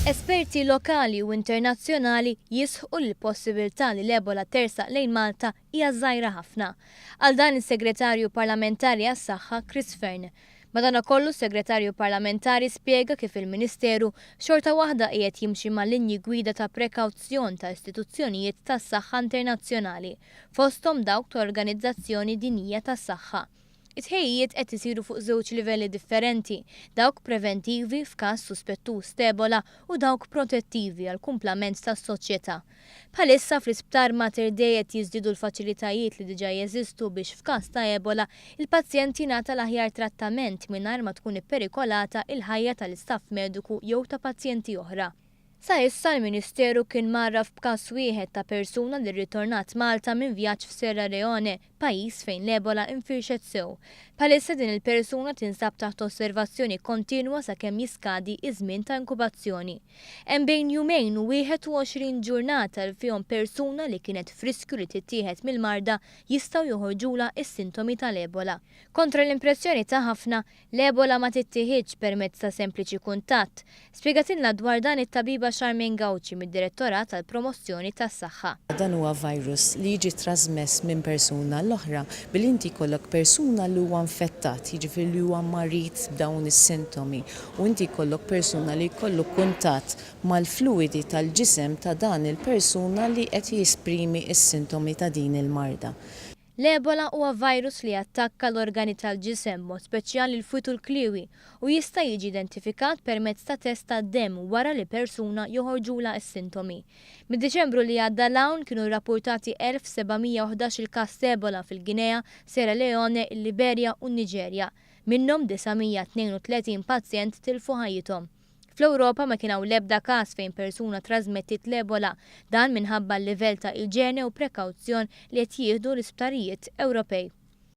Esperti lokali u internazzjonali jisħqu li l-possibilità li l-Ebola tersaq lejn Malta hija żgħira ħafna. Qal dan is-Segretarju Parlamentari għas-Saħħa Chris Fearne. Madanakollu s-Segretarju Parlamentari spjega kif il-Ministeru xorta waħda qiegħed jimxi mal-linji gwida ta' prekawzjon ta' istituzzjonijiet tas-saħħa internazzjonali, fosthom dawk tal-Organizzazzjoni Dinjija tas-Saħħa. It-tħejjijiet qed isiru fuq żewġ livelli differenti, dawk preventivi f'każ suspettuż t'Ebola u dawk protettivi għall-kumplament tas-soċjetà. Bħalissa fl-Isptar Mater Dei qed jiżdiedu l-faċilitajiet li diġà jeżistu biex f'każ ta' Ebola, il-pazjent jingħata l-aħjar trattament mingħajr ma tkun ipperikolata il-ħajja tal-istaff mediku jew ta' pazjenti oħra. Sa issa l-Ministeru kien mgħarraf b'każ wieħed ta' persuna li rritornat Malta minn vjaġġ f'Sierra Leone, pajjiż fejn l-Ebola infirxet sew. Bħalissa din il-persuna tinsab taħt osservazzjoni kontinwa sakemm jiskadi iż-żmien ta' inkubazzjoni. Hemm bejn jumejn u 21 ġurnata li fihom persuna li kienet f'riskju li tittieħed mill-marda jistgħu joħorġulha s-sintomi tal-Ebola. Kontra l-impressjoni ta' ħafna, L-Ebola ma tittieħidx permezz ta' sempliċi kuntatt. Spjegatilna dwar dan it-tabiba Charmaine Gauci mid-Direttorat għall-Promozzjoni tas-Saħħa. Dan huwa virus li jiġi trasmess minn persuna għall-oħra billi inti jkollok persuna li huwa infettat, jiġifieri li huwa marid b'dawn is-sintomi, u inti jkollok persuna li jkollu kuntatt mal-fluwidi tal-ġisem ta' dan il-persuna li qed jesprimi s-sintomi ta' din il-marda. L-Ebola huwa virus li jattakka l-organi tal-ġisem, b'mod speċjali l-fwied u l-kliewi, u jista' jiġi identifikat permezz ta' test tad-demm wara li persuna joħorġulha s-sintomi. Mid-Diċembru li għadda 'l hawn kienu rrappurtati 1,711 il-każ t'Ebola fil-Guinea, Sierra Leone, il-Liberja u n-Niġerja. Minnhom 932 pazjent tilfu ħajjithom. Fl-Ewropa ma kien hawn l-ebda każ fejn persuna trażmettiet l-Ebola, dan minħabba l-livell ta' iġene u prekawzjon li qed jieħdu l-isptarijiet Ewropej.